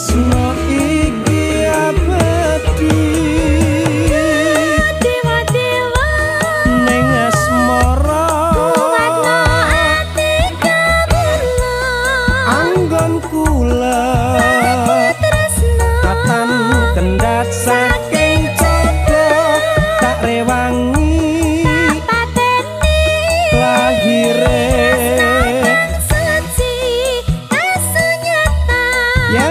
Tresno iki abadi. Dewa-dewa ning asmara kuwatno ati kawula. Anggon kula tresno katan kendhat saking jodoh tak rewangi pateni lahire. Kang suci kasunyatan. Yen